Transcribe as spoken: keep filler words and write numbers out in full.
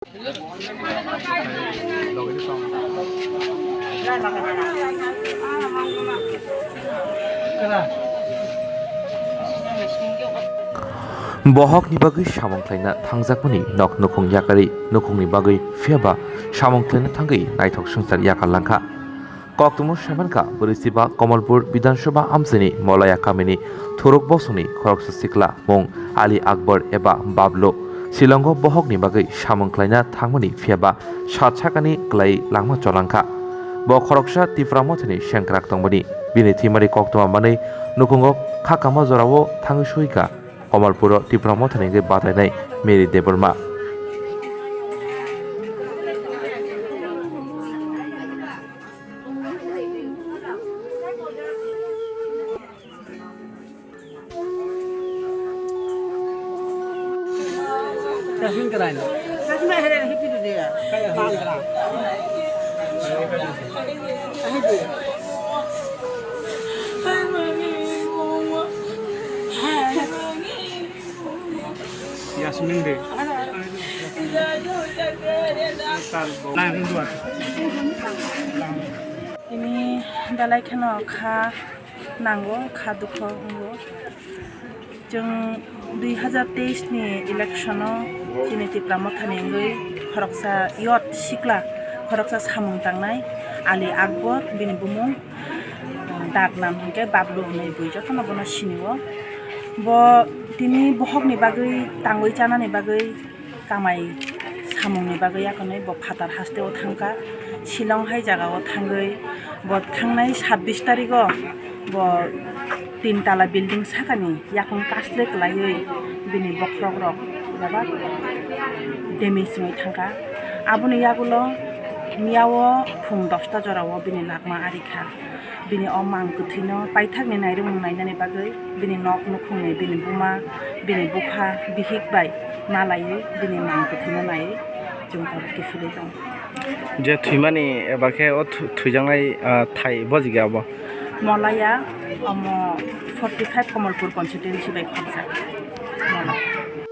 Bohokni bagwi samung khlaina thangjakmani nok nukhung yakarwi nukhungni bagwi phiyaba samung khlaina thangwi naithok swngchar yakar langkha. Koktwmao saimankha, bwrwi chiba Kamalpur Bidhan Sabha amchaini Molaya kamini thuruk bosongni khoroksa sikla mung Ali Akbar eba Bablu. Shillongo bohokni bagwi samung khlaina thangmani phiyaba sat sakani kwlai langma cholangkha. Bo khoroksa Tipra Mothani sengkrak tongmani. Bini thwimani koktwma manwi nukhungo khakama jorao thangwi suikha Kamalpuro Tipra Mothani wngwi batainai Mary Debbarma. Yasmin de. Tini belai kheno kha nango, kha dukho wngo. Chwng dui hazar teis ni election o chini Tipra Mothani wngwi khoroksa youth sikla, khoroksa samung tangnai Ali Akbar bini bumung. Dak nam hinkhe Bablu hwnwi bui jotono bono sinio. Bo tini bohokni bagwi tangwi chanani bagwi kamai samungni bagwi yakarwi bo phatar hasteo thangkha. Shillong hai jagao thangwi bo thangnai sabbish tarigo bo tin tala building sakani yakung kasle kwlaiwi bini bokhorokrok bebak damage wngwi thangkha. Aboni yagulo miyao phung dosta jorao bini lakma arikha. Bini o mang kwthwino paithakni nairwmung nainani bagwi, bini nok nukhungni, bini buma, bini bupha, bihik bai malaiwi bini mang kwthwino naiwi chwng tabuk kiphilwi tongo. Je thwimani eba khe o thu-, thwijaknai, ah, thai bojigya abo? Molaya, omo forty five Kamalpur constituency bai khorjak.